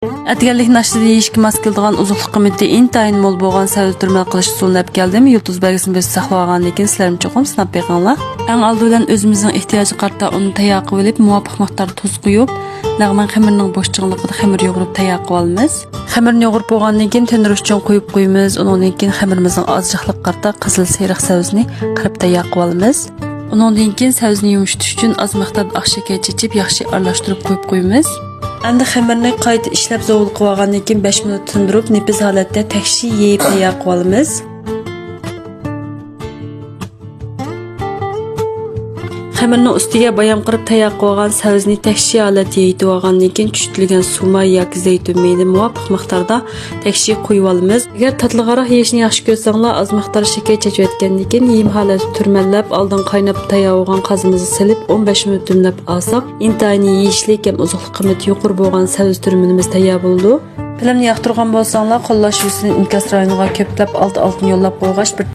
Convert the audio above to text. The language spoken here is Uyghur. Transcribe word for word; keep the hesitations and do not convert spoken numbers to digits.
ئەتىگەنلىك ناشتىدا يېيىشكە ماس كېلىدىغان ئوزۇقلۇق قىممىتى ئىنتايىن مول بولغان سەۋزە تۈرمە قىلىش ئۇسۇلىنى ئەپ كەلدىم. يۇلتۇز بەلگىسىنى بۆسۈپ ساقلىۋالغاندىن كېيىن سىلەرمۇ چوقۇم سىناپ بېقىڭلار. ئەڭ ئالدى بىلەن ئۆزىمىزنىڭ ئېھتىياجىغا قارىتا ئۇننى تەييار قىلىۋېلىپ، مۇۋاپىق مىقداردا تۇز قۇيۇپ، لەغمەن خېمىرىنىڭ بوش چىڭلىقىدا خېمىر يۇغۇرۇپ تەييار قىلىۋالىمىز. خېمىرنى يۇغۇرۇپ بولغاندىن كېيىن تەندۇر ئۈستىگە قويۇپ قويىمىز. ئۇنىڭدىن كېيىن خېمىرىمىزنىڭ ئازچىقلىقىغا قارىتا قىزىل سېرىق سەۋزىنى قىرىپ تەييار قىلىۋالىمىز. ئۇنىڭدىن كېيىن سەۋزىنى يۇمشىتىش ئۈچۈن ئاز مىقداردا ئاق شېكەر چېچىپ، ياخشى ئارىلاشتۇرۇپ قويۇپ قويىمىز. ئەمدى خېمىرنى قايتا ئىشلەپ زوۋۇل قىلىۋالغاندىن كېيىن بەش مىنۇت تىندۇرۇپ، نېپىز ھالەتتە تەكشى يېيىپ تەييار قىلىۋالىمىز. خېمىرنىڭ ئۈستىگە بايام قىرىپ تەييار قىلغان سەۋزىنى تەكشى ھالەتتە يېيىتىۋالغاندىن كېيىن، چۈشتۈرۈلگەن سۇما ياكى زەيتۇن مېيىنى مۇۋاپىق مىقداردا تەكشى قۇيۇۋالىمىز. ئەگەر تاتلىقراق يېيىشنى ياخشى كۆرسەڭلار، ئاز مىقدار شېكەر چېچىۋەتكەندىن كېيىن، يېيىم ھالەتتە تۈرمەنلەپ، ئالدىن قايناپ تەييار بولغان قازىمىزغا سېلىپ، ئون بەش مىنۇت دۈملەپ ئالساق، ئىنتايىن يېيىشلىك ھەم ئوزۇقلۇق قىممىتى يۇقىرى بولغان سەۋزە تۈرمىنىمىز تەييار بولىدۇ. فىلىمنى ياقتۇرغان بولساڭلار، قوللاش يۈزىسىنى ئىنكاس رايونىغا كۆپلەپ، ئالتە ئالتىنى يوللاپ قويغاچ، بىر